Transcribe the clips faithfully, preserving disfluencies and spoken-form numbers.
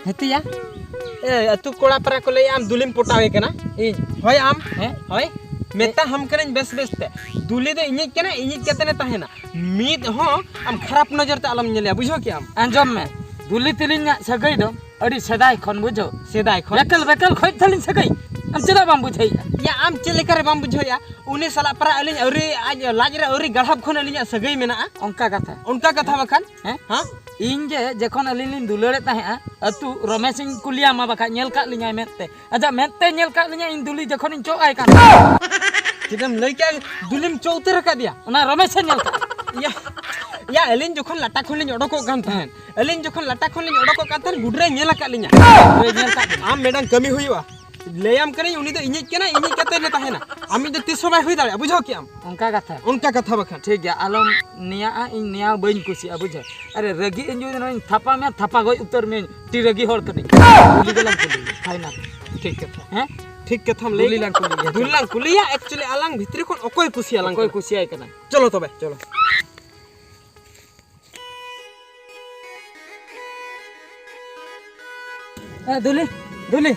ᱦᱮᱛᱤᱭᱟ᱾ ᱮ, ᱟᱹᱛᱩ ᱠᱚᱲᱟ ᱯᱟᱨᱟ ᱠᱚ ᱞᱟᱹᱭᱟ ᱟᱢ ᱫᱩᱞᱤᱢ ᱯᱚᱴᱟᱣᱮ ᱠᱟᱱᱟ᱾ ᱤᱧ? ᱦᱳᱭ, ᱟᱢ᱾ ᱦᱮᱸ? ᱦᱳᱭ᱾ ᱢᱮᱛᱟ ᱦᱟᱢ ᱠᱟᱹᱱᱟᱹᱧ ᱵᱮᱥ ᱵᱮᱥ ᱛᱮ, ᱫᱩᱞᱤ ᱫᱚ ᱤᱧᱤᱡ ᱠᱟᱱᱟ, ᱤᱧᱤᱡ ᱠᱟᱛᱮ ᱮ ᱛᱟᱦᱮᱱᱟ᱾ ᱢᱤᱫ ᱦᱚᱸ ᱟᱢ ᱠᱷᱟᱨᱟᱯ ᱱᱚᱡᱚᱨ ᱛᱮ ᱟᱞᱚᱢ ᱧᱮᱞᱮᱭᱟ, ᱵᱩᱡᱷᱟᱹᱣ ᱠᱮᱜ ᱟᱢ? ᱟᱸᱡᱚᱢ ᱢᱮ, ᱫᱩᱞᱤ ᱛᱤᱞᱤᱧᱟᱜ ᱥᱟᱹᱜᱟᱹᱭ ᱫᱚ ᱟᱹᱰᱤ ᱥᱮᱫᱟᱭ ᱠᱷᱚᱱ, ᱵᱩᱡᱷᱟᱹᱣ᱾ ᱥᱮᱫᱟᱭ ᱠᱷᱚᱱ? ᱵᱮᱠᱮᱞ ᱵᱮᱠᱮᱞ ᱠᱷᱚᱡ ᱛᱟᱹᱞᱤᱧ ᱥᱟᱹᱜᱟᱹᱭ᱾ ᱟᱢ ᱪᱮᱫᱟᱜ ᱵᱟᱢ ᱵᱩᱡᱷᱟᱹᱣᱮᱫᱼᱟ? ᱭᱟ, ᱟᱢ ᱪᱮᱫ ᱞᱮᱠᱟ ᱨᱮ ᱵᱟᱢ ᱵᱩᱡᱷᱟᱹᱣᱮᱫᱼᱟ? ᱩᱱᱤ ᱥᱟᱞᱟᱜ ᱯᱟᱨᱟ ᱟᱹᱞᱤᱧ ᱟᱹᱣᱨᱤ, ᱟᱡ ᱞᱟᱡ ᱨᱮ ᱟᱹᱣᱨᱤ ᱜᱟᱲᱦᱟᱵ ᱠᱷᱚᱱ ᱟᱹᱞᱤᱧᱟᱜ ᱥᱟᱹᱜᱟᱹᱭ ᱢᱮᱱᱟᱜᱼᱟ᱾ ᱚᱱᱠᱟ ᱠᱟᱛᱷᱟ? ᱚᱱᱠᱟ ᱠᱟᱛᱷᱟ ᱵᱟᱠᱷᱟᱱ᱾ ᱦᱮᱸ? ᱦᱮᱸ? ᱤᱧ ᱡᱮ ᱡᱚᱠᱷᱚᱱ ᱟᱹᱞᱤᱧ ᱞᱤᱧ ᱫᱩᱞᱟᱹᱲᱮᱫ ᱛᱟᱦᱮᱸᱜᱼᱟ, ᱟᱹᱛᱩ ᱨᱚᱢᱮᱥᱤᱧ ᱠᱩᱞᱤᱭᱟᱢᱟ, ᱵᱟᱠᱷᱟᱡ ᱧᱮᱞ ᱠᱟᱜ ᱞᱤᱧᱟᱭ ᱢᱮᱫ ᱛᱮ᱾ ᱟᱡᱟᱜ ᱢᱮᱫ ᱛᱮ ᱧᱮᱞ ᱠᱟᱜ ᱞᱤᱧᱟ, ᱤᱧ ᱫᱩᱞᱤ ᱡᱚᱠᱷᱚᱱᱤᱧ ᱪᱚᱜ ᱟᱭ ᱠᱟᱱ ᱛᱟᱦᱮᱸᱫ᱾ ᱪᱮᱫ ᱮᱢ ᱞᱟᱹᱭ ᱠᱮᱜᱼᱟ? ᱫᱩᱞᱤᱢ ᱪᱚᱜ ᱩᱛᱟᱹᱨ ᱟᱠᱟᱫᱮᱭᱟ? ᱚᱱᱟ ᱨᱚᱢᱮᱥᱮ ᱧᱮᱞ ᱠᱟᱜᱼᱟ᱾ ᱭᱟ, ᱭᱟ, ᱟᱹᱞᱤᱧ ᱡᱚᱠᱷᱚᱱ ᱞᱟᱴᱟ ᱠᱷᱚᱱ ᱞᱤᱧ ᱚᱰᱚᱠᱚᱜ ᱠᱟᱱ ᱛᱟᱦᱮᱸᱫ, ᱟᱹᱞᱤᱧ ᱡᱚᱠᱷᱚᱱ ᱞᱟᱴᱟ ᱠᱷᱚᱱ ᱞᱤᱧ ᱚᱰᱚᱠᱚᱜ ᱠᱟᱱ ᱛᱟᱦᱮᱸᱫ, ᱜᱩᱰᱨᱟᱹᱭ ᱧᱮᱞ ᱟᱠᱟᱫ ᱞᱤᱧᱟ᱾ ᱜᱩᱰᱨᱟᱹᱭ ᱧᱮᱞ ᱟᱠᱟᱫ ᱞᱤᱧᱟ᱾ ᱟᱢ ᱢᱤᱫᱴᱟᱝ ᱠᱟᱹᱢᱤ ᱦᱩᱭᱩᱜᱼᱟ, ᱞᱟᱹᱭᱟᱢ ᱠᱟᱹᱱᱟᱹᱧ, ᱩᱱᱤ ᱫᱚ ᱤᱧᱤᱡ ᱠᱟᱱᱟᱭ, ᱤᱧᱤᱡ ᱠᱟᱛᱮ ᱞᱮ ᱛᱟᱦᱮᱱᱟ᱾ ᱟᱢᱤᱡ ᱫᱚ ᱛᱤᱥ ᱦᱚᱸ ᱵᱟᱭ ᱦᱩᱭ ᱫᱟᱲᱮᱭᱟᱜᱼᱟ, ᱵᱩᱡᱷᱟᱹᱣ ᱠᱮᱜᱼᱟᱢ? ᱚᱱᱠᱟ ᱠᱟᱛᱷᱟ? ᱚᱱᱠᱟ ᱠᱟᱛᱷᱟ ᱵᱟᱠᱷᱟᱱ᱾ ᱴᱷᱤᱠ ᱜᱮᱭᱟ, ᱟᱞᱚᱢ ᱱᱮᱭᱟᱜᱼᱟ, ᱤᱧ ᱱᱮᱭᱟᱣ ᱵᱟᱹᱧ ᱠᱩᱥᱤᱭᱟᱜᱼᱟ, ᱵᱩᱡᱷᱟᱹᱣ᱾ ᱟᱨᱮ, ᱨᱟᱹᱜᱤ ᱤᱧ ᱡᱩᱫᱤ ᱱᱚᱣᱟᱧ ᱛᱷᱟᱯᱟ ᱢᱮᱭᱟ, ᱛᱷᱟᱯᱟ ᱜᱚᱡ ᱩᱛᱟᱹᱨ ᱢᱤᱭᱟᱹᱧ, ᱟᱹᱰᱤ ᱨᱟᱹᱜᱤ ᱦᱚᱲ ᱠᱟᱹᱱᱟᱹᱧ᱾ ᱠᱩᱞᱤ ᱜᱮᱞᱟᱝ ᱠᱩᱞᱤᱭᱟ, ᱯᱷᱟᱭᱱᱟᱞ᱾ ᱴᱷᱤᱠ ᱠᱟᱛᱷᱟ᱾ ᱦᱮᱸ? ᱴᱷᱤᱠ ᱠᱟᱛᱷᱟᱢ ᱞᱟᱹᱭ ᱫᱩᱞᱤ ᱠᱮᱫᱟ᱾ ᱞᱟᱝ ᱠᱩᱞᱤᱭᱟ᱾ ᱫᱩᱞᱤ ᱞᱟᱝ ᱠᱩᱞᱤᱭᱟ, actually ᱟᱞᱟᱝ ᱵᱷᱤᱛᱨᱤ ᱠᱷᱚᱱ ᱚᱠᱚᱭ ᱠᱩᱥᱤᱭᱟᱞᱟᱝ ᱚᱠᱚᱭ ᱠᱟᱱᱟ? ᱠᱩᱥᱤᱭᱟᱭ ᱠᱟᱱᱟ? ᱪᱚᱞᱚ ᱛᱚᱵᱮ, ᱪᱚᱞᱚ᱾ ᱮ, ᱫᱩᱞᱤ, ᱫᱩᱞᱤ,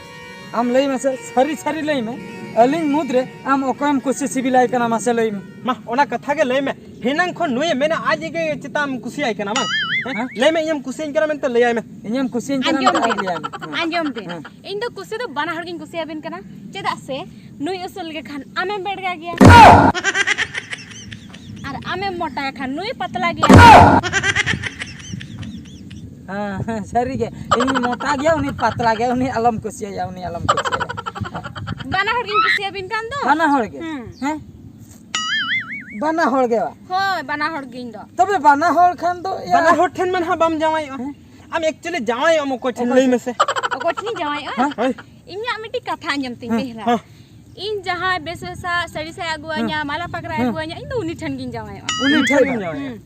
ᱟᱢ ᱞᱟᱹᱭ ᱢᱮᱥᱮ, ᱥᱟᱹᱨᱤ ᱥᱟᱹᱨᱤ ᱞᱟᱹᱭ ᱢᱮ, ᱟᱹᱞᱤᱧ ᱢᱩᱫᱽᱨᱮ ᱟᱢ ᱚᱠᱚᱭᱮᱢ ᱠᱩᱥᱤ ᱥᱤᱵᱤᱞᱟᱭ ᱠᱟᱱᱟ, ᱢᱟᱥᱮ ᱞᱟᱹᱭ ᱢᱮ᱾ ᱢᱟ, ᱚᱱᱟ ᱠᱟᱛᱷᱟ ᱜᱮ ᱞᱟᱹᱭ ᱢᱮ, ᱦᱮᱱᱟᱝ ᱠᱷᱚᱱ ᱱᱩᱭᱮ ᱢᱮᱱᱟ ᱟᱡ ᱜᱮ ᱪᱮᱛᱟᱢ ᱠᱩᱥᱤᱭᱟᱭ ᱠᱟᱱᱟ ᱵᱟᱝ? ᱦᱮᱸ? ᱦᱮᱸ? ᱞᱟᱹᱭ ᱢᱮ, ᱤᱧᱮᱢ ᱠᱩᱥᱤᱭᱟᱹᱧ ᱠᱟᱱᱟ ᱢᱮᱱᱛᱮ ᱞᱟᱹᱭᱟᱭ ᱢᱮ᱾ ᱤᱧᱮᱢ ᱠᱩᱥᱤᱭᱟᱹᱧ ᱠᱟᱱᱟ ᱟᱸᱡᱚᱢ ᱢᱮᱱᱛᱮ ᱵᱤᱱ, ᱞᱟᱹᱭᱟᱭ ᱢᱮ᱾ ᱦᱮᱸ᱾ ᱟᱸᱡᱚᱢ ᱵᱤᱱ᱾ ᱦᱮᱸ᱾ ᱤᱧ ᱫᱚ ᱠᱩᱥᱤ ᱫᱚ ᱵᱟᱱᱟ ᱦᱚᱲ ᱜᱤᱧ ᱠᱩᱥᱤᱭᱟᱵᱤᱱ ᱠᱟᱱᱟ, ᱪᱮᱫᱟᱜ ᱥᱮ ᱱᱩᱭ ᱩᱥᱩᱞ ᱜᱮ ᱠᱷᱟᱱ ᱟᱢᱮᱢ ᱵᱮᱲᱜᱟ ᱜᱮᱭᱟ᱾ ᱟᱨ ᱟᱢᱮᱢ ᱢᱚᱴᱟ ᱜᱮ ᱠᱷᱟᱱ ᱱᱩᱭ ᱯᱟᱛᱞᱟ ᱜᱮᱭᱟ᱾ ᱦᱮᱸ, ᱦᱮᱸ, ᱥᱟᱹᱨᱤ ᱜᱮ᱾ ᱤᱧ ᱢᱚᱴᱟ ᱜᱮᱭᱟ, ᱩᱱᱤ ᱯᱟᱛᱞᱟ ᱜᱮᱭᱟ, ᱩᱱᱤ ᱟᱞᱚᱢ ᱠᱩᱥᱤᱭᱟᱭᱟ, ᱩᱱᱤ ᱟᱞᱚᱢ ᱠᱩᱥᱤᱭᱟᱭᱟ᱾ ᱵᱟᱱᱟ ᱦᱚᱲ ᱜᱤᱧ ᱠᱩᱥᱤᱭᱟᱵᱤᱱ ᱠᱟᱱ ᱫᱚ᱾ ᱵᱟᱱᱟ ᱦᱚᱲ ᱜᱮ? ᱦᱩᱸ᱾ ᱦᱮᱸ? ᱵᱟᱱᱟ ᱦᱚᱲ ᱜᱮ ᱵᱟ? ᱦᱳᱭ, ᱵᱟᱱᱟ ᱦᱚᱲ ᱜᱮ ᱤᱧ ᱫᱚ᱾ ᱛᱚᱵᱮ ᱵᱟᱱᱟ ᱦᱚᱲ ᱠᱷᱟᱱ ᱫᱚ ᱭᱟ᱾ ᱵᱟᱱᱟ ᱦᱚᱲ ᱴᱷᱮᱱ ᱢᱟ ᱱᱟᱦᱟᱜ ᱵᱟᱢ ᱡᱟᱶᱟᱭᱚᱜᱼᱟ᱾ ᱦᱮᱸ? ᱟᱢ actually ᱡᱟᱶᱟᱭᱚᱜ ᱟᱢ ᱚᱠᱚᱭ ᱴᱷᱮᱱ? ᱚᱠᱚᱭ ᱞᱟᱹᱭ ᱴᱷᱮᱱ? ᱢᱮᱥᱮ᱾ ᱚᱠᱚᱭ ᱴᱷᱮᱱᱤᱧ ᱡᱟᱶᱟᱭᱚᱜᱼᱟ? ᱦᱮᱸ? ᱦᱳᱭ᱾ ᱤᱧᱟᱹᱜ ᱢᱤᱫᱴᱤᱡ ᱠᱟᱛᱷᱟ ᱟᱸᱡᱚᱢ ᱛᱤᱧ ᱦᱮᱸ, ᱯᱮ ᱦᱮᱞᱟ᱾ ᱦᱮᱸ᱾ ᱤᱧ ᱡᱟᱦᱟᱸᱭ ᱵᱮᱥ ᱵᱮᱥᱟᱜ ᱥᱟᱹᱲᱤ ᱥᱟᱭᱟ ᱟᱹᱜᱩᱣᱟᱹᱧᱟ, ᱦᱮᱸ᱾ ᱢᱟᱞᱟ ᱯᱟᱜᱽᱨᱟ ᱦᱮᱸ᱾ ᱟᱹᱜᱩᱣᱟᱹᱧᱟ, ᱤᱧ ᱫᱚ ᱩᱱᱤ ᱴᱷᱮᱱ ᱜᱤᱧ ᱡᱟᱶᱟᱭᱚᱜᱼᱟ᱾ ᱩᱱᱤ ᱴᱷᱮᱱ ᱜᱮᱢ ᱡᱟᱶᱟᱭᱚᱜᱼᱟ? ᱦᱩᱸ᱾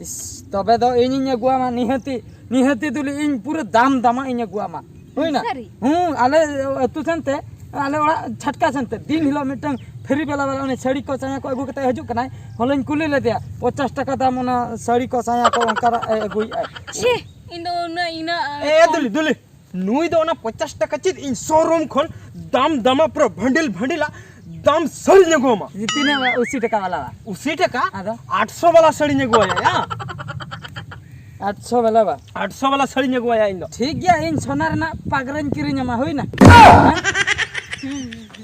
ᱤᱥ, ᱛᱚᱵᱮ ᱫᱚ ᱤᱧᱤᱧ ᱟᱹᱜᱩᱣᱟᱢᱟ ᱱᱤᱦᱟᱹᱛᱤ, ᱱᱤᱦᱟᱹᱛᱤ ᱫᱩᱞᱤ, ᱤᱧ ᱯᱩᱨᱟᱹ ᱫᱟᱢ ᱫᱟᱢᱟᱜ ᱤᱧ ᱟᱹᱜᱩᱣᱟᱢᱟ᱾ ᱦᱩᱭᱱᱟ? ᱥᱟᱹᱨᱤ? ᱦᱩᱸ, ᱟᱞᱮ ᱟᱹᱛᱩ ᱥᱮᱱ ᱛᱮ, ᱟᱞᱮ ᱚᱲᱟᱜ ᱪᱷᱟᱴᱠᱟ ᱥᱮᱱ ᱛᱮ, ᱫᱤᱱ ᱦᱤᱞᱳᱜ ᱢᱤᱫᱴᱟᱝ ᱯᱷᱮᱨᱤ ᱵᱟᱞᱟ ᱵᱟᱞᱟ ᱩᱱᱤ ᱥᱟᱹᱲᱤ ᱠᱚ ᱥᱟᱭᱟ ᱠᱚ ᱟᱹᱜᱩ ᱠᱟᱛᱮ ᱦᱤᱡᱩᱜ ᱠᱟᱱᱟᱭ᱾ ᱦᱚᱞᱟᱧ ᱠᱩᱞᱤ ᱞᱮᱫᱮᱭᱟ, ᱯᱚᱧᱪᱟᱥ ᱴᱟᱠᱟ ᱫᱟᱢ ᱚᱱᱟ ᱥᱟᱹᱲᱤ ᱠᱚ ᱥᱟᱭᱟ ᱠᱚ ᱚᱱᱠᱟᱱᱟᱜ ᱮ ᱟᱹᱜᱩᱭᱮᱫᱼᱟᱭ᱾ ᱪᱷᱤ! ᱤᱧ ᱫᱚ ᱩᱱᱟᱹᱜ, ᱤᱱᱟᱹᱜ ᱮ ᱠᱚᱢ ᱫᱩᱞᱤ, ᱫᱩᱞᱤ, ᱱᱩᱭ ᱫᱚ ᱚᱱᱟ ᱯᱚᱧᱪᱟᱥ ᱴᱟᱠᱟ ᱪᱮᱫ ᱤᱧ ᱥᱳᱨᱩᱢ ᱠᱷᱚᱱ ᱫᱟᱢ ᱫᱟᱢᱟ ᱯᱩᱨᱟᱹ ᱵᱷᱟᱱᱰᱤᱞ ᱵᱷᱟᱱᱰᱤᱞᱟ ᱫᱟᱢ ᱥᱟᱹᱲᱤᱧ ᱟᱹᱜᱩᱣᱟᱢᱟ᱾ ᱛᱤᱱᱟᱹᱜ ᱵᱟ? ᱟᱥᱤ ᱴᱟᱠᱟ ᱵᱟᱞᱟ ᱵᱟ? ᱟᱥᱤ ᱴᱟᱠᱟ? ᱟᱫᱚ? ᱟᱴᱥᱚ ᱵᱟᱞᱟ ᱥᱟᱹᱲᱤᱧ ᱟᱹᱜᱩᱣᱟᱭᱟ, ᱭᱟ᱾ ᱟᱴᱥᱚ ᱵᱟᱞᱟ ᱵᱟ? ᱟᱴᱥᱚ ᱵᱟᱞᱟ ᱥᱟᱹᱲᱤᱧ ᱟᱹᱜᱩᱣᱟᱭᱟ ᱤᱧ ᱫᱚ᱾ ᱴᱷᱤᱠ ᱜᱮᱭᱟ, ᱤᱧ ᱥᱚᱱᱟ ᱨᱮᱱᱟᱜ ᱯᱟᱜᱽᱨᱟᱧ ᱠᱤᱨᱤᱧ ᱟᱢᱟ, ᱦᱩᱭᱱᱟ?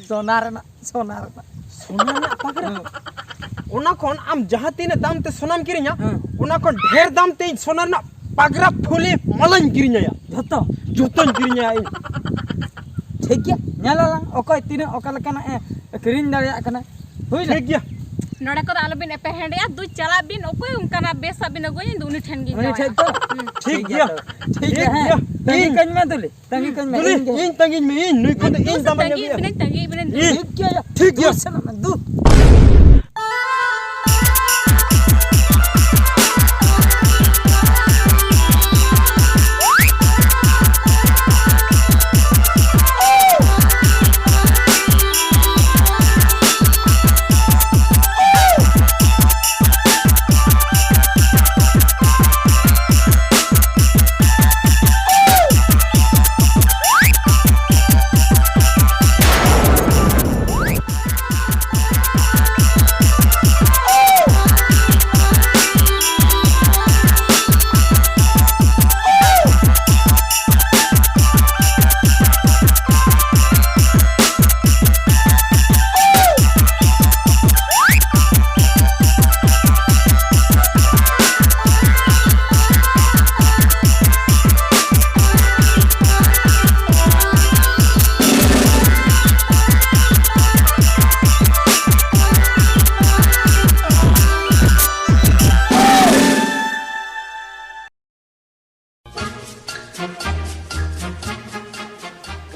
ᱥᱚᱱᱟ ᱨᱮᱱᱟᱜ, ᱥᱚᱱᱟ ᱨᱮᱱᱟᱜ᱾ ᱥᱚᱱᱟ ᱨᱮᱱᱟᱜ ᱯᱟᱜᱽᱨᱟ? ᱦᱮᱸ᱾ ᱚᱱᱟ ᱠᱷᱚᱱ ᱟᱢ ᱡᱟᱦᱟᱸ ᱛᱤᱱᱟᱹᱜ ᱫᱟᱢ ᱛᱮ ᱥᱚᱱᱟᱢ ᱠᱤᱨᱤᱧᱟ, ᱦᱮᱸ᱾ ᱚᱱᱟ ᱠᱷᱚᱱ ᱰᱷᱮᱨ ᱫᱟᱢ ᱛᱮ ᱤᱧ ᱥᱚᱱᱟ ᱨᱮᱱᱟᱜ ᱯᱟᱜᱽᱨᱟ ᱯᱷᱩᱞᱤ ᱢᱟᱞᱟᱧ ᱠᱤᱨᱤᱧᱟᱭᱟ᱾ ᱡᱷᱚᱛᱚ? ᱡᱷᱚᱛᱚᱧ ᱠᱤᱨᱤᱧᱟᱭᱟ ᱤᱧ᱾ ᱴᱷᱤᱠ ᱜᱮᱭᱟ, ᱧᱮᱞ ᱟᱞᱟᱝ ᱚᱠᱚᱭ ᱛᱤᱱᱟᱹᱜ ᱚᱠᱟ ᱞᱮᱠᱟᱱᱟᱜ ᱮ ᱠᱤᱨᱤᱧ ᱫᱟᱲᱮᱭᱟᱜ ᱠᱟᱱᱟ᱾ ᱦᱩᱭᱱᱟ? ᱴᱷᱤᱠ ᱜᱮᱭᱟ᱾ ᱱᱚᱰᱮ ᱠᱚᱫᱚ ᱟᱞᱚᱵᱤᱱ ᱮᱯᱮᱨ ᱦᱮᱸᱰᱮᱜᱼᱟ, ᱫᱩ ᱪᱟᱞᱟᱜ ᱵᱤᱱ, ᱚᱠᱚᱭ ᱚᱱᱠᱟᱱᱟᱜ ᱵᱮᱥᱟᱜ ᱵᱤᱱ ᱟᱹᱜᱩᱭᱟ, ᱤᱧ ᱫᱚ ᱩᱱᱤ ᱴᱷᱮᱱ ᱜᱤᱧ ᱩᱱᱤ ᱡᱟᱶᱟᱭᱟ᱾ ᱴᱷᱮᱱ ᱛᱚ? ᱦᱩᱸ᱾ ᱴᱷᱤᱠ ᱴᱷᱤᱠ ᱜᱮᱭᱟ᱾ ᱜᱮᱭᱟ ᱛᱚ᱾ ᱴᱷᱤᱠ ᱴᱷᱤᱠ ᱜᱮᱭᱟ, ᱦᱮᱸ᱾ ᱜᱮᱭᱟ᱾ ᱛᱟᱺᱜᱤ ᱤᱧ ᱠᱟᱹᱧ ᱢᱮ, ᱫᱩᱞᱤ᱾ ᱫᱩᱞᱤ, ᱛᱟᱺᱜᱤ ᱠᱟᱹᱧ ᱢᱮ, ᱤᱧ ᱱᱩᱭ ᱠᱷᱚᱱ ᱫᱚ ᱤᱧ ᱫᱩᱧ ᱫᱟᱢᱟᱧ ᱛᱟᱺᱜᱤ ᱟᱹᱜᱩᱭᱟ᱾ ᱵᱤᱱᱟᱹᱧ, ᱛᱟᱺᱜᱤ ᱵᱤᱱᱟᱹᱧ, ᱤᱧ ᱫᱩᱞᱤ᱾ ᱴᱷᱤᱠ ᱜᱮᱭᱟ᱾ ᱫᱩ ᱥᱮᱱᱚᱜ ᱢᱮ, ᱫᱩ᱾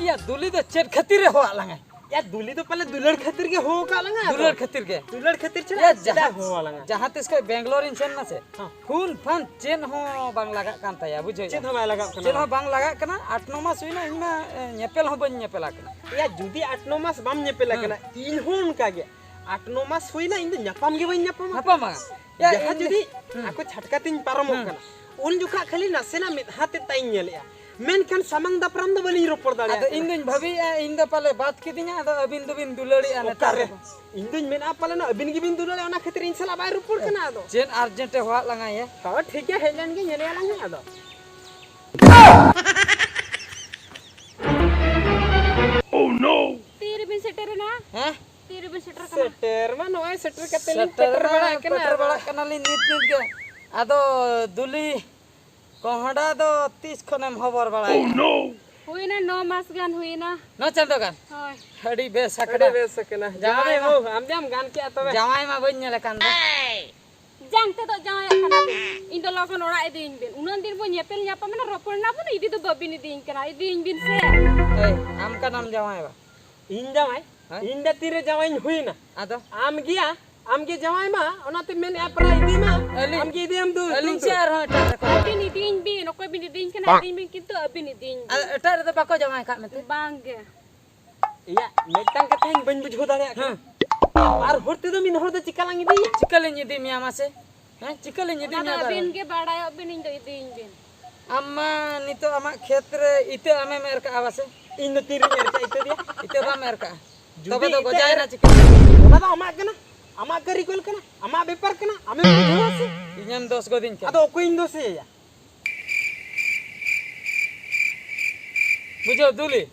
ᱤᱭᱟ, ᱫᱩᱞᱤ ᱫᱚ ᱪᱮᱫ ᱠᱷᱟᱹᱛᱤᱨ ᱮ ᱦᱚᱦᱚᱣᱟᱜ ᱞᱟᱝᱟᱭ? ᱭᱟ, ᱫᱩᱞᱤ ᱫᱚ ᱯᱟᱞᱮ ᱫᱩᱞᱟᱹᱲ ᱠᱷᱟᱹᱛᱤᱨ ᱜᱮ ᱦᱚᱦᱚ ᱠᱟᱜ ᱞᱟᱝᱟ᱾ ᱫᱩᱞᱟᱹᱲ ᱠᱷᱟᱹᱛᱤᱨ ᱜᱮ? ᱫᱩᱞᱟᱹᱲ ᱠᱷᱟᱹᱛᱤᱨ ᱪᱮᱫᱟᱜ, ᱭᱟ, ᱪᱮᱫᱟᱜ ᱡᱟᱦᱟᱸ, ᱦᱚᱦᱚ ᱟᱞᱟᱝᱟ? ᱡᱟᱦᱟᱸ ᱛᱤᱥ ᱠᱷᱚᱱ ᱵᱮᱝᱜᱟᱞᱳᱨ ᱤᱧ ᱥᱮᱱ ᱱᱟ ᱥᱮ, ᱦᱚᱸ᱾ ᱯᱷᱳᱱ ᱯᱷᱟᱱ ᱪᱮᱫ ᱦᱚᱸ ᱵᱟᱝ ᱞᱟᱜᱟᱜ ᱠᱟᱱ ᱛᱟᱭᱟ, ᱵᱩᱡᱷᱟᱹᱣ? ᱪᱮᱫ ᱦᱚᱸ ᱵᱟᱭ ᱞᱟᱜᱟᱜ ᱠᱟᱱᱟ᱾ ᱪᱮᱫ ᱦᱚᱸ ᱵᱟᱝ ᱞᱟᱜᱟᱜ ᱠᱟᱱᱟ᱾ ᱟᱴ ᱱᱚ ᱢᱟᱥ ᱦᱩᱭᱱᱟ, ᱤᱧ ᱢᱟ, ᱮ, ᱧᱮᱯᱮᱞ ᱦᱚᱸ ᱵᱟᱹᱧ ᱧᱮᱯᱮᱞ ᱟᱠᱟᱱᱟ᱾ ᱭᱟ, ᱡᱩᱫᱤ ᱟᱴ ᱱᱚ ᱢᱟᱥ ᱵᱟᱢ ᱧᱮᱯᱮᱞ ᱦᱮᱸ᱾ ᱟᱠᱟᱱᱟ, ᱤᱧ ᱦᱚᱸ ᱚᱱᱠᱟ ᱜᱮ᱾ ᱟᱴ ᱱᱚ ᱢᱟᱥ ᱦᱩᱭᱱᱟ, ᱤᱧ ᱫᱚ ᱧᱟᱯᱟᱢ ᱜᱮ ᱵᱟᱹᱧ ᱧᱟᱯᱟᱢ ᱟᱠᱟᱱᱟ᱾ ᱧᱟᱯᱟᱢᱟ? ᱭᱟ, ᱡᱟᱦᱟᱸ ᱤᱧ ᱡᱩᱫᱤ ᱦᱩᱸ᱾ ᱟᱠᱚ ᱪᱷᱟᱴᱠᱟ ᱛᱤᱧ ᱯᱟᱨᱚᱢᱚᱜ ᱦᱩᱸ᱾ ᱠᱟᱱᱟ, ᱩᱱ ᱡᱚᱠᱷᱟ ᱠᱷᱟᱹᱞᱤ ᱱᱟᱥᱮᱱᱟᱜ ᱢᱮᱫᱦᱟ ᱛᱮ ᱛᱟᱭᱤᱧ ᱧᱮᱞᱮᱜᱼᱟ, ᱢᱮᱱᱠᱷᱟᱱ ᱥᱟᱢᱟᱝ ᱫᱟᱯᱨᱟᱢ ᱫᱚ ᱵᱟᱹᱞᱤᱧ ᱨᱚᱯᱚᱲ ᱫᱟᱲᱮᱭᱟᱜ ᱟᱫᱚ ᱠᱟᱱᱟ᱾ ᱤᱧ ᱫᱩᱧ ᱵᱷᱟᱹᱵᱤᱭᱮᱜᱼᱟ, ᱤᱧ ᱫᱚ ᱯᱟᱞᱮ ᱵᱟᱫ ᱠᱤᱫᱤᱧᱟ, ᱟᱫᱚ ᱟᱹᱵᱤᱱ ᱫᱚᱵᱤᱱ ᱫᱩᱞᱟᱹᱲᱮᱜᱼᱟ ᱱᱮᱛᱟᱨ ᱚᱠᱟᱨᱮ? ᱫᱚ᱾ ᱤᱧ ᱫᱩᱧ ᱢᱮᱱᱟ ᱯᱟᱞᱮᱱ ᱟᱹᱵᱤᱱ ᱜᱮᱵᱤᱱ ᱫᱩᱞᱟᱹᱲᱮᱜᱼᱟ, ᱚᱱᱟ ᱠᱷᱟᱹᱛᱤᱨ ᱤᱧ ᱥᱟᱞᱟᱜ ᱵᱟᱭ ᱨᱚᱯᱚᱲ ᱠᱟᱱᱟ ᱟᱫᱚ᱾ ᱪᱮᱫ urgent ᱮ ᱦᱚᱦᱚᱣᱟᱫ ᱞᱟᱝᱟ ᱭᱟ? ᱦᱚᱸ, ᱴᱷᱤᱠ ᱜᱮᱭᱟ, ᱦᱮᱡ ᱞᱮᱱ ᱜᱮ, ᱧᱮᱞᱮᱭᱟ ᱞᱟᱝ ᱦᱟᱸᱜ ᱟᱫᱚ᱾ ᱛᱤ ᱨᱮᱵᱤᱱ ᱥᱮᱴᱮᱨᱮᱱᱟ? ᱦᱮᱸ? ᱛᱤ ᱨᱮᱵᱤᱱ ᱥᱮᱴᱮᱨ ᱠᱟᱱᱟ? ᱥᱮᱴᱮᱨ ᱢᱟ ᱱᱚᱜᱼᱚᱭ ᱥᱮᱴᱮᱨ ᱠᱟᱛᱮ ᱞᱤᱧ ᱥᱮᱴᱮᱨ ᱯᱮᱴᱮᱨ ᱢᱟ ᱵᱟᱲᱟᱜ ᱠᱟᱱᱟ᱾ ᱯᱮᱴᱮᱨ ᱵᱟᱲᱟᱜ ᱠᱟᱱᱟᱞᱤᱧ ᱱᱤᱛ ᱱᱤᱛ ᱜᱮ᱾ ᱟᱫᱚ ᱫᱩᱞᱤ, ᱠᱚᱦᱰᱟ ᱫᱚ ᱛᱤᱥ ᱠᱷᱚᱱᱮᱢ ᱦᱚᱵᱚᱨ ᱵᱟᱲᱟᱭᱮᱫᱼᱟ? ᱦᱩᱭᱱᱟ ᱱᱚ ᱢᱟᱥ ᱜᱟᱱ ᱦᱩᱭᱱᱟ᱾ ᱱᱚ ᱪᱟᱸᱫᱚ ᱜᱟᱱ? ᱦᱳᱭ᱾ ᱟᱹᱰᱤ ᱵᱮᱥ ᱟᱹᱰᱤ ᱟᱠᱟᱱᱟ᱾ ᱵᱮᱥ ᱟᱠᱟᱱᱟ᱾ ᱡᱟᱶᱟᱭ ᱡᱟᱶᱟᱭ ᱢᱟ᱾ ᱵᱟᱹᱦᱩ, ᱟᱢ ᱡᱟᱢ ᱜᱟᱱ ᱠᱮᱜᱼᱟ ᱛᱚᱵᱮ᱾ ᱡᱟᱶᱟᱭ ᱢᱟ ᱵᱟᱹᱧ ᱧᱮᱞ ᱟᱠᱟᱱ ᱫᱚ᱾ ᱡᱟᱝ ᱛᱮᱫᱚ ᱡᱟᱶᱟᱭᱚᱜ ᱠᱟᱱᱟ ᱵᱤᱱ᱾ ᱤᱧ ᱫᱚ ᱞᱚᱜᱚᱱ ᱚᱲᱟᱜ ᱤᱫᱤᱭᱤᱧ ᱵᱤᱱ᱾ ᱩᱱᱟᱹᱜ ᱫᱤᱱ ᱵᱚᱱ ᱧᱮᱯᱮᱞ ᱧᱟᱯᱟᱢ ᱮᱱᱟ, ᱨᱚᱯᱚᱲ ᱮᱱᱟ ᱵᱚᱱ, ᱤᱫᱤ ᱫᱚ ᱵᱟᱹᱵᱤᱱ ᱤᱫᱤᱭᱤᱧ ᱠᱟᱱᱟ᱾ ᱤᱫᱤᱭᱤᱧ ᱵᱤᱱ ᱥᱮ᱾ ᱮᱭ, ᱟᱢ ᱠᱟᱱᱟᱢ ᱡᱟᱶᱟᱭ ᱵᱟ? ᱤᱧ ᱡᱟᱶᱟᱭ? ᱦᱮᱸ? ᱤᱧ ᱫᱚ ᱛᱤᱨᱮ ᱡᱟᱶᱟᱭᱤᱧ ᱦᱩᱭᱱᱟ? ᱟᱫᱚ? ᱟᱢ ᱜᱮᱭᱟ, ᱟᱢ ᱜᱮ ᱡᱟᱶᱟᱭ ᱢᱟ, ᱚᱱᱟᱛᱮ ᱢᱮᱱᱮᱫᱼᱟ ᱯᱮᱲᱟ ᱤᱫᱤ ᱢᱟ᱾ ᱟᱹᱞᱤᱧ, ᱟᱢ ᱜᱮ ᱤᱫᱤᱭᱟᱢ ᱫᱩ, ᱟᱹᱞᱤᱧ ᱫᱩ, ᱪᱮᱫ ᱫᱩ᱾ ᱟᱨᱦᱚᱸ ᱮᱴᱟᱜ ᱨᱮᱠᱚ ᱡᱟᱶᱟᱭ? ᱟᱹᱵᱤᱱ ᱤᱫᱤᱭᱤᱧ ᱵᱤᱱ, ᱚᱠᱚᱭ ᱵᱤᱱ ᱤᱫᱤᱭᱤᱧ ᱠᱟᱱᱟ, ᱤᱫᱤᱭᱤᱧ ᱵᱤᱱ, ᱠᱤᱱᱛᱩ ᱟᱹᱵᱤᱱ ᱤᱫᱤᱭᱤᱧ ᱵᱤᱱ᱾ ᱟᱨ ᱮᱴᱟᱜ ᱨᱮᱫᱚ ᱵᱟᱠᱚ ᱡᱟᱶᱟᱭ ᱠᱟᱜ ᱢᱮᱛᱮ? ᱵᱟᱝ ᱜᱮ᱾ ᱤᱭᱟ, ᱢᱤᱫᱴᱟᱝ ᱠᱟᱛᱷᱟᱧ ᱵᱟᱹᱧ ᱵᱩᱡᱷᱟᱹᱣ ᱫᱟᱲᱮᱭᱟᱜ ᱠᱟᱱᱟ᱾ ᱦᱮᱸ᱾ ᱵᱟᱨ ᱦᱚᱲ ᱛᱮᱫᱚ ᱢᱤᱫ ᱦᱚᱲ ᱫᱚ ᱪᱤᱠᱟ ᱞᱟᱝ ᱤᱫᱤᱭᱮᱭᱟ? ᱪᱤᱠᱟ ᱞᱤᱧ ᱤᱫᱤ ᱢᱮᱭᱟ ᱢᱟᱥᱮ? ᱦᱮᱸ, ᱪᱤᱠᱟᱹ ᱞᱤᱧ ᱤᱫᱤ ᱚᱱᱟ ᱫᱚ ᱢᱮᱭᱟ ᱟᱹᱵᱤᱱ ᱵᱟᱨᱦᱮ? ᱜᱮ ᱵᱟᱲᱟᱭᱚᱜ ᱵᱤᱱ, ᱤᱧ ᱫᱚ ᱤᱫᱤᱭᱤᱧ ᱵᱤᱱ᱾ ᱟᱢ ᱢᱟ ᱱᱤᱛᱚᱜ ᱟᱢᱟᱜ ᱠᱷᱮᱛ ᱨᱮ ᱤᱛᱟᱹ ᱟᱢᱮᱢ ᱮᱨ ᱠᱟᱜᱼᱟ ᱵᱟᱥᱮ? ᱤᱧ ᱫᱚ ᱛᱤᱨᱤᱧ ᱮᱨ ᱠᱟᱜᱼᱟ ᱤᱛᱟᱹ ᱫᱚᱭᱟ? ᱤᱛᱟᱹ ᱵᱟᱢ ᱮᱨ ᱠᱟᱜᱼᱟ᱾ ᱡᱩᱫᱤ ᱛᱚᱵᱮ ᱫᱚ ᱤᱛᱟᱹ ᱜᱚᱡᱟᱭᱮᱱᱟ ᱮᱨ, ᱪᱤᱠᱟᱹ? ᱚᱱᱟ ᱫᱚ ᱟᱢᱟᱜ ᱠᱟᱱᱟ, ᱟᱢᱟᱜ ᱠᱟᱹᱨᱤᱜᱚᱞ ᱠᱟᱱᱟ, ᱟᱢᱟᱜ ᱵᱮᱯᱟᱨ ᱠᱟᱱᱟ, ᱟᱢᱮᱢ ᱵᱩᱡᱷᱟᱹᱣᱟ ᱥᱮ? ᱤᱧᱮᱢ ᱫᱳᱥ ᱜᱚᱫᱤᱧ ᱠᱟᱱᱟ᱾ ᱟᱫᱚ ᱚᱠᱚᱭᱤᱧ ᱫᱳᱥᱮᱭᱟ? ᱵᱩᱡᱷᱟᱹᱣ ᱫᱩᱞᱤ,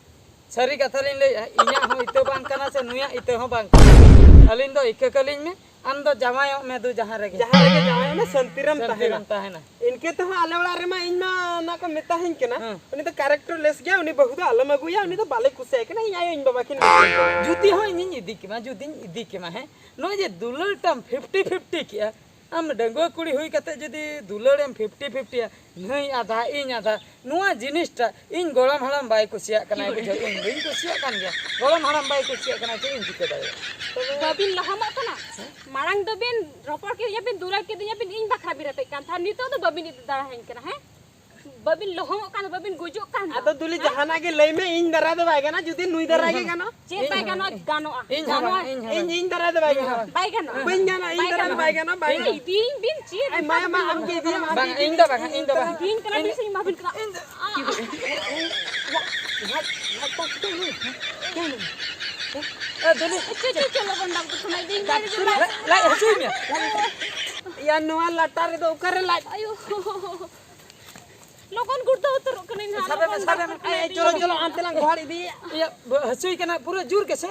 ᱥᱟᱹᱨᱤ ᱠᱟᱛᱷᱟ ᱞᱤᱧ ᱞᱟᱹᱭᱮᱫᱼᱟ, ᱤᱧᱟᱹᱜ ᱦᱚᱸ ᱤᱛᱟᱹ ᱵᱟᱝ ᱠᱟᱱᱟ ᱥᱮ ᱱᱩᱭᱟᱜ ᱤᱛᱟᱹ ᱦᱚᱸ ᱵᱟᱝ ᱠᱟᱱᱟ᱾ ᱟᱹᱞᱤᱧ ᱫᱚ ᱤᱠᱟᱹ ᱠᱟᱹᱞᱤᱧ ᱢᱮ, ᱟᱢ ᱫᱚ ᱡᱟᱶᱟᱭᱚᱜ ᱢᱮ ᱫᱩ ᱡᱟᱦᱟᱸ ᱨᱮᱜᱮ᱾ ᱡᱟᱦᱟᱸ ᱨᱮᱜᱮ ᱡᱟᱶᱟᱭᱚᱜ ᱢᱮ, ᱥᱟᱹᱱᱛᱤ ᱨᱮᱢ ᱥᱟᱹᱱᱛᱤ ᱛᱟᱦᱮᱱᱟ᱾ ᱨᱮᱢ ᱛᱟᱦᱮᱱᱟ᱾ ᱤᱱᱠᱟᱹ ᱛᱮᱦᱚᱸ ᱟᱞᱮ ᱚᱲᱟᱜ ᱨᱮᱢᱟ ᱤᱧ ᱢᱟ ᱚᱱᱟ ᱠᱚ ᱢᱮᱛᱟᱦᱟᱹᱧ ᱠᱟᱱᱟ, ᱦᱮᱸ᱾ ᱩᱱᱤ ᱫᱚ character less ᱜᱮᱭᱟ, ᱩᱱᱤ ᱵᱟᱹᱦᱩ ᱫᱚ ᱟᱞᱚᱢ ᱟᱹᱜᱩᱭᱟ, ᱩᱱᱤ ᱫᱚ ᱵᱟᱞᱮ ᱠᱩᱥᱤᱭᱟᱭ ᱠᱟᱱᱟ, ᱤᱧ ᱟᱭᱳ ᱤᱧ ᱵᱟᱵᱟ ᱠᱤᱱ ᱢᱮᱛᱟᱹᱧ ᱠᱟᱱᱟ᱾ ᱡᱩᱫᱤ ᱦᱚᱸ ᱤᱧᱤᱧ ᱤᱫᱤ ᱠᱮᱢᱟ, ᱡᱩᱫᱤᱧ ᱤᱫᱤ ᱠᱮᱢᱟ, ᱦᱮᱸ, ᱱᱚᱜᱼᱚᱭ ᱡᱮ ᱫᱩᱞᱟᱹᱲ ᱴᱟᱢ fifty fifty ᱠᱮᱜᱼᱟ, ᱟᱢ ᱰᱟᱺᱜᱩᱣᱟᱹ ᱠᱩᱲᱤ ᱦᱩᱭ ᱠᱟᱛᱮ ᱡᱩᱫᱤ ᱫᱩᱞᱟᱹᱲᱮᱢ fifty fiftyᱭᱟ, ᱱᱩᱭ ᱟᱫᱷᱟ, ᱤᱧ ᱟᱫᱷᱟ, ᱱᱚᱣᱟ ᱡᱤᱱᱤᱥᱴᱟ ᱤᱧ ᱜᱚᱲᱚᱢ ᱦᱟᱲᱟᱢ ᱵᱟᱭ ᱠᱩᱥᱤᱭᱟᱜ ᱠᱟᱱᱟ, ᱵᱩᱡᱷᱟᱹᱣ? ᱤᱧ ᱵᱟᱹᱧ ᱠᱩᱥᱤᱭᱟᱜ ᱠᱟᱱ ᱜᱮᱭᱟ, ᱜᱚᱲᱚᱢ ᱦᱟᱲᱟᱢ ᱵᱟᱭ ᱠᱩᱥᱤᱭᱟᱜ ᱠᱟᱱᱟ, ᱪᱮᱫ ᱤᱧ ᱪᱤᱠᱟᱹ ᱫᱟᱲᱮᱭᱟᱜᱼᱟ? ᱵᱟᱹᱵᱤᱱ ᱞᱟᱦᱟᱢᱚᱜ ᱠᱟᱱᱟ? ᱦᱮᱸ? ᱢᱟᱲᱟᱝ ᱫᱚᱵᱤᱱ ᱨᱚᱯᱚᱲ ᱠᱮᱫᱤᱧᱟ ᱵᱤᱱ, ᱫᱩᱞᱟᱹᱲ ᱠᱮᱫᱤᱧᱟ ᱵᱤᱱ, ᱤᱧ ᱵᱟᱠᱷᱨᱟ ᱵᱤᱱ ᱨᱮᱯᱮᱡ ᱠᱟᱱ ᱛᱟᱦᱮᱸᱫ, ᱱᱤᱛᱚᱜ ᱫᱚ ᱵᱟᱹᱵᱤᱱ ᱤᱫᱤ ᱫᱟᱲᱮᱭᱟᱹᱧ ᱠᱟᱱᱟ, ᱦᱮᱸ? ᱵᱟᱹᱵᱤᱱ ᱞᱚᱦᱚᱢᱚᱜ ᱠᱟᱱ ᱫᱚ, ᱵᱟᱹᱵᱤᱱ ᱜᱩᱡᱩᱜ ᱠᱟᱱ ᱫᱚ᱾ ᱟᱫᱚ ᱫᱩᱞᱤ, ᱡᱟᱦᱟᱱᱟᱜ ᱜᱮ ᱞᱟᱹᱭ ᱢᱮ, ᱤᱧ ᱫᱟᱨᱟᱭ ᱫᱚ ᱵᱟᱭ ᱜᱟᱱᱚᱜᱼᱟ, ᱡᱩᱫᱤ ᱱᱩᱭ ᱫᱟᱨᱟᱭ ᱜᱮ ᱜᱟᱱᱚᱜᱼᱟ᱾ ᱪᱮᱫ ᱵᱟᱭ ᱜᱟᱱᱚᱜᱼᱟ? ᱤᱧ ᱦᱚᱸ ᱜᱟᱱᱚᱜᱼᱟ᱾ ᱵᱟᱝ, ᱤᱧ ᱦᱚᱸ ᱵᱟᱝ᱾ ᱤᱧ, ᱤᱧ ᱫᱟᱨᱟᱭ ᱫᱚ ᱵᱟᱭ ᱜᱟᱱᱚᱜᱼᱟ᱾ ᱵᱟᱭ ᱜᱟᱱᱚᱜᱼᱟ᱾ ᱵᱟᱹᱧ ᱜᱟᱱᱚᱜᱼᱟ, ᱤᱧ ᱫᱟᱨᱟᱭ ᱫᱚ ᱵᱟᱭ ᱜᱟᱱᱚᱜᱼᱟ, ᱵᱟᱭ ᱜᱟᱱᱚᱜᱼᱟ᱾ ᱤᱫᱤᱭᱤᱧ ᱵᱤᱱ, ᱪᱮᱫ ᱟᱭ, ᱢᱟ, ᱢᱟ, ᱟᱢ ᱜᱮ ᱤᱫᱤᱭᱟᱢ, ᱟᱢ ᱵᱟᱝ, ᱜᱮ ᱤᱧ ᱫᱚ ᱵᱟᱝ, ᱤᱧ ᱫᱚ ᱵᱟᱝ᱾ ᱤᱫᱤᱭᱤᱧ ᱠᱟᱱᱟ ᱵᱤᱱ ᱥᱮ ᱤᱧ ᱮᱢᱟ ᱵᱤᱱ ᱠᱟᱱᱟ? ᱮ, ᱫᱩᱞᱤ᱾ ᱪᱚ, ᱪᱚ, ᱪᱚ, ᱞᱚᱜᱚᱱ ᱰᱟᱠᱛᱚᱨ ᱠᱷᱟᱱᱟ ᱤᱫᱤᱭᱤᱧ ᱢᱮ᱾ ᱞᱟᱡ, ᱞᱟᱡ ᱦᱟᱹᱥᱩᱭᱮᱫ ᱢᱮᱭᱟ? ᱭᱟ, ᱱᱚᱣᱟ ᱞᱟᱴᱟ ᱨᱮᱫᱚ ᱚᱠᱟᱨᱮ ᱞᱟᱡ? ᱟᱭᱳ᱾ ᱞᱚᱜᱚᱱ ᱜᱩᱲᱫᱟᱹ ᱩᱛᱟᱹᱨᱚᱜ ᱠᱟᱹᱱᱟᱹᱧ ᱱᱟᱦᱟᱜ, ᱥᱟᱵᱮ ᱢᱮ, ᱞᱚᱜᱚᱱ ᱥᱟᱵᱮ ᱢᱮ᱾ ᱰᱟᱠᱛᱚᱨ ᱠᱷᱟᱱᱟ ᱮ, ᱤᱫᱤᱭᱤᱧ ᱪᱚᱞᱚ, ᱢᱮ᱾ ᱪᱚᱞᱚ, ᱟᱱᱛᱮ ᱞᱟᱝ ᱜᱚᱦᱚᱲ ᱤᱫᱤᱭᱮᱭᱟ᱾ ᱤᱭᱟᱹ, ᱵᱚ-, ᱦᱟᱹᱥᱩᱭ ᱠᱟᱱᱟ ᱯᱩᱨᱟᱹ ᱡᱳᱨ ᱜᱮᱥᱮ?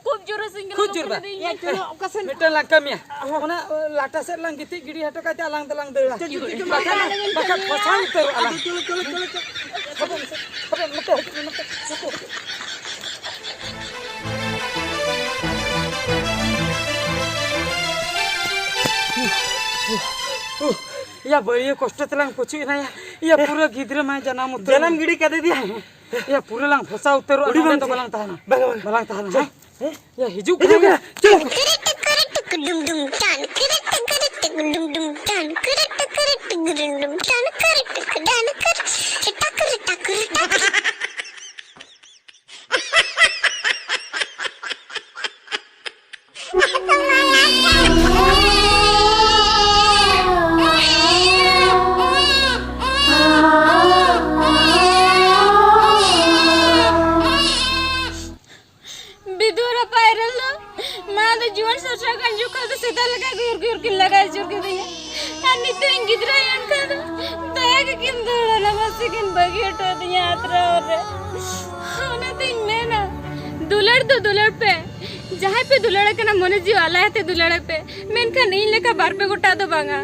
ᱠᱷᱩᱵ ᱡᱳᱨ ᱦᱟᱹᱥᱩᱧ ᱠᱟᱱᱟ, ᱠᱷᱩᱵ ᱡᱳᱨ ᱞᱚᱜᱚᱱ ᱵᱟ? ᱤᱫᱤᱭᱤᱧ ᱢᱮ᱾ ᱢᱤᱫᱴᱟᱝ ᱞᱟᱝ ᱠᱟᱹᱢᱤᱭᱟ᱾ ᱚᱱᱟ, ᱚ, ᱞᱟᱴᱟ ᱥᱮᱫ ᱞᱟᱝ ᱜᱤᱛᱤᱡ ᱜᱤᱰᱤ ᱦᱚᱴᱚ ᱠᱟᱛᱮ ᱟᱞᱟᱝ ᱫᱚᱞᱟᱝ ᱫᱟᱹᱲᱟ᱾ ᱪᱚ, ᱪᱚ, ᱪᱚ, ᱪᱚ, ᱵᱟᱠᱷᱟᱱ, ᱪᱚ, ᱵᱟᱠᱷᱟᱱ ᱯᱷᱟᱥᱟᱣ ᱩᱛᱟᱹᱨᱚᱜᱼᱟ ᱞᱟᱝ᱾ ᱪᱚᱞᱚ, ᱪᱚᱞᱚ, ᱪᱚᱞᱚ, ᱪᱚᱞᱚ᱾ ᱦᱟᱯᱮ, ᱦᱟᱯᱮ, ᱱᱚᱛᱮ ᱦᱤᱡᱩᱜ ᱢᱮ, ᱱᱚᱛᱮ, ᱱᱚᱛᱮ᱾ ᱭᱟ, ᱵᱟᱹᱲᱤᱭᱟᱹ ᱠᱚᱥᱴᱚ ᱛᱮᱞᱟᱝ ᱯᱩᱪᱩᱡ ᱮᱱᱟ ᱭᱟ᱾ ᱭᱟ, ᱯᱩᱨᱟᱹ ᱜᱤᱫᱽᱨᱟᱹ ᱢᱟᱭ ᱡᱟᱱᱟᱢ ᱩᱛᱟᱹᱨ ᱡᱟᱱᱟᱢ ᱮᱱ᱾ ᱜᱤᱰᱤ ᱠᱟᱫᱮ ᱫᱮᱭᱟ᱾ ᱭᱟ, ᱯᱩᱨᱟᱹ ᱞᱟᱝ ᱯᱷᱟᱥᱟᱣ ᱩᱛᱟᱹᱨᱚᱜᱼᱟ, ᱩᱰᱤ ᱱᱚᱰᱮ ᱵᱟᱝ ᱫᱚ ᱪᱮ? ᱵᱟᱞᱟᱝ ᱛᱟᱦᱮᱱᱟ᱾ ᱵᱟᱝᱟ, ᱵᱟᱝᱟ᱾ ᱵᱟᱞᱟᱝ ᱛᱟᱦᱮᱱᱟ, ᱪᱮ? ᱦᱮᱸ? ᱭᱟ, ᱦᱤᱡᱩᱜ ᱦᱤᱡᱩᱜ ᱠᱟᱱᱟ᱾ ᱠᱟᱱᱟ᱾ ᱪᱮ? ᱵᱤᱫᱩ ᱟᱨ ᱯᱟᱭᱨᱮᱞ ᱫᱚ ᱢᱟᱲᱟᱝ ᱫᱚ ᱡᱩᱣᱟᱹᱱ ᱥᱟᱨᱥᱟᱣ ᱠᱟᱱ ᱡᱚᱠᱷᱚᱱ ᱫᱚ ᱥᱮᱛᱟ ᱞᱮᱠᱟ ᱜᱩᱨ ᱜᱩᱨ ᱠᱤᱱ ᱞᱟᱜᱟ ᱦᱚᱪᱚ ᱠᱤᱫᱤᱧᱟ᱾ ᱟᱨ ᱱᱤᱛᱚᱜ ᱤᱧ ᱜᱤᱫᱽᱨᱟᱹ ᱮᱱ ᱠᱷᱟᱱ ᱫᱚ ᱫᱟᱭᱟ ᱜᱮᱠᱤᱱ ᱫᱟᱹᱲᱟ, ᱢᱟᱥᱮ ᱠᱤᱱ ᱵᱟᱹᱜᱤ ᱦᱚᱴᱚ ᱟᱹᱫᱤᱧᱟ ᱟᱛᱨᱟᱣ ᱨᱮ᱾ ᱚᱱᱟᱛᱤᱧ ᱢᱮᱱᱟ, ᱫᱩᱞᱟᱹᱲ ᱫᱚ ᱫᱩᱞᱟᱹᱲ ᱯᱮ, ᱡᱟᱦᱟᱸᱭ ᱯᱮ ᱫᱩᱞᱟᱹᱲ ᱠᱟᱱᱟ ᱢᱚᱱᱮ ᱡᱤᱣᱤ ᱟᱞᱟᱭ ᱟᱛᱮ ᱫᱩᱞᱟᱹᱲ ᱯᱮ, ᱢᱮᱱᱠᱷᱟᱱ ᱤᱧ ᱞᱮᱠᱟ ᱵᱟᱨ ᱯᱮ ᱜᱚᱴᱟᱜ ᱫᱚ ᱵᱟᱝᱟ᱾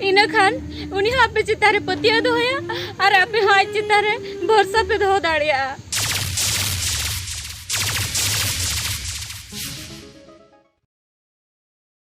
ᱤᱱᱟᱹ ᱠᱷᱟᱱ ᱩᱱᱤ ᱦᱚᱸ ᱟᱯᱮ ᱪᱮᱛᱟᱱ ᱨᱮ ᱯᱟᱹᱛᱭᱟᱹᱣ ᱫᱚᱦᱚᱭᱟ ᱟᱨ ᱟᱯᱮ ᱦᱚᱸ ᱟᱡ ᱪᱮᱛᱟᱱ ᱨᱮ ᱵᱷᱚᱨᱥᱟ ᱯᱮ ᱫᱚᱦᱚ ᱫᱟᱲᱮᱭᱟᱜᱼᱟ᱾